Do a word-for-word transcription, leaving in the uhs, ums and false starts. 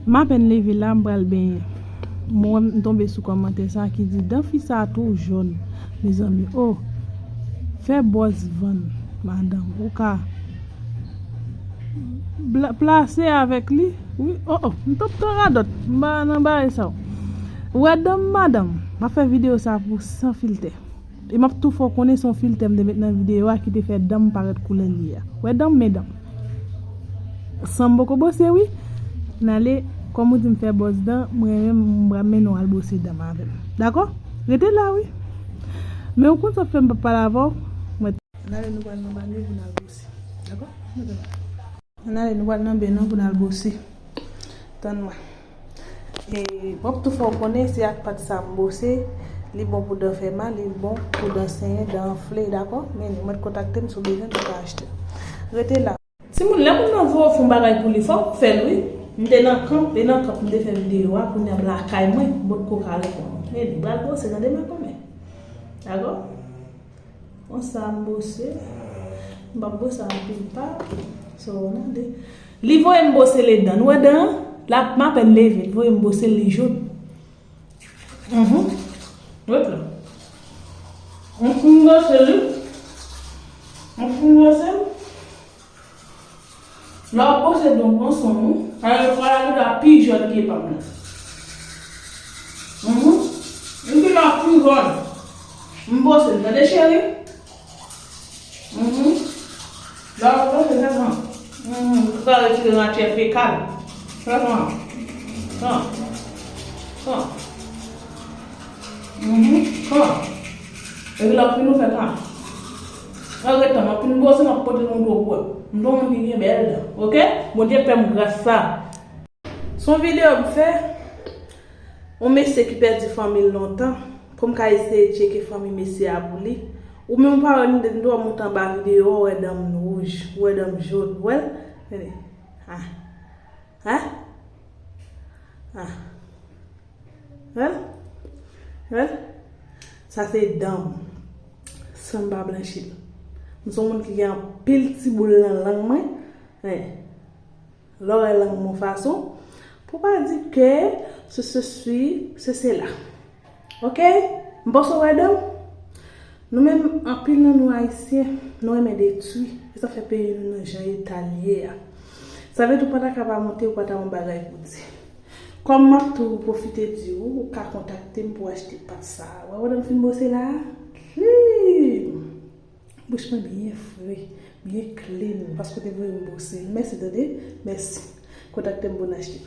M apèn leve la, m pral benyen. M wè m tonbe sou kòmantè sa ki di, dan fi sa tou jòn, mezanmi. Oh, fè bòz vann, madanm. Ou ka bla- plase avèk li. Wi, oh, oh, m t ap pran radòt. M pa nan bagay sa. Ou wè dan m, madanm? M ap fè videyo sa pou san filtè. E m ap tou fè w konnen se yon filtè m te met nan videyo a ki te fè dan m parèt koulè l ye a. Wè dan m, men dan m. San m poko bwose, wi. N ale, kòm ou di m fè bòz dan, mwen menm, m pral mennen w al bwose dan m avè m. Dakò? Rete la, wi. Men ou konn sa k fè m p ap pale avè w? Mwen, n ale, nou pral nan banyo pou n al bwose. Dakò? Rete la. Ann ale, nou pral nan benn nan pou n al bwose. Tann mwen. E, m ap tou fè w konnen se ak pat sa m bwose. Li bon pou dan fè mal, li bon pou dan senyen, dan anfle, dakò? Men li, mwen kontakte m si w bezwen, nou ka achte. Rete la. Timoun, lè moun nan voye w fè yon bagay pou li, fòk ou fè l, wi. M te nan kanp, e nan kanp m te fè videyo a, kounye a m lakay mwen, m potko ka reponn ou. Men li pral bwose, tande makomè. Dakò? Konsa m bwose. M p ap bwose anpil pa. So, gade. Li voye m bwose le dan. Nou wè dan an? La, m apèn leve. Li voye m bwose l, li jòn. Mhm. Ret la. M fin bwose li. M fin bwose l. Lè w ap bwose dan w, pran swen w. Alò, fwa la gentan pi jòn ke pa m nan. Mhm. M gentan pi jòn. M bwose l, tande cheri? Mhm. Lè w ap bwose, fè sa. Mhm. Ou ka retire matyè fekal. Fè sa. Sa. Sa. Mhm. Sa. Epi lè w fin ou fè sa. An ret tan, m ap fin bwose, m ap pote yon dlo pou ou. M se yon moun ki gen bèl dan. Oke? Bondye fè m gras sa. Se yon videyo m fè. Yon mesye ki pèdi fanmi l lontan. Pou m ka eseye tcheke fanmi mesye a pou li. Ou menm ou pa wè m, m te wè m moute anba videyo a, ou wè dan m wouj, ou wè dan m jòn. Ou wè l? Tande. Ah. Ah. Ah. Wè l? Wè l? Sa se dan m. San m pa blanchi l. M se yon moun ki gen anpil ti boul nan lang mwen. Wi. Lè w wè lang mwen fason, pou pa di ke se sesi, se sela. Oke? M panse w wè dan m. Nou menm, anpil nan nou Ayisyen, nou renmen detwi. E sa fè peyi nou nan jan eta l ye a. Sa vle di w pa ta ka pa monte, ou pa ta yon bagay pou di. Kòm m ap tou pwofite di w, ou ka kontakte m pou w achte pat sa a. Wè, wè dan m fin bwose la a? Clean! Bouch mwen byen fre, byen clean, paske w te voye m bwose l. Mèsi, tande? Mèsi. Kontakte m pou n achte.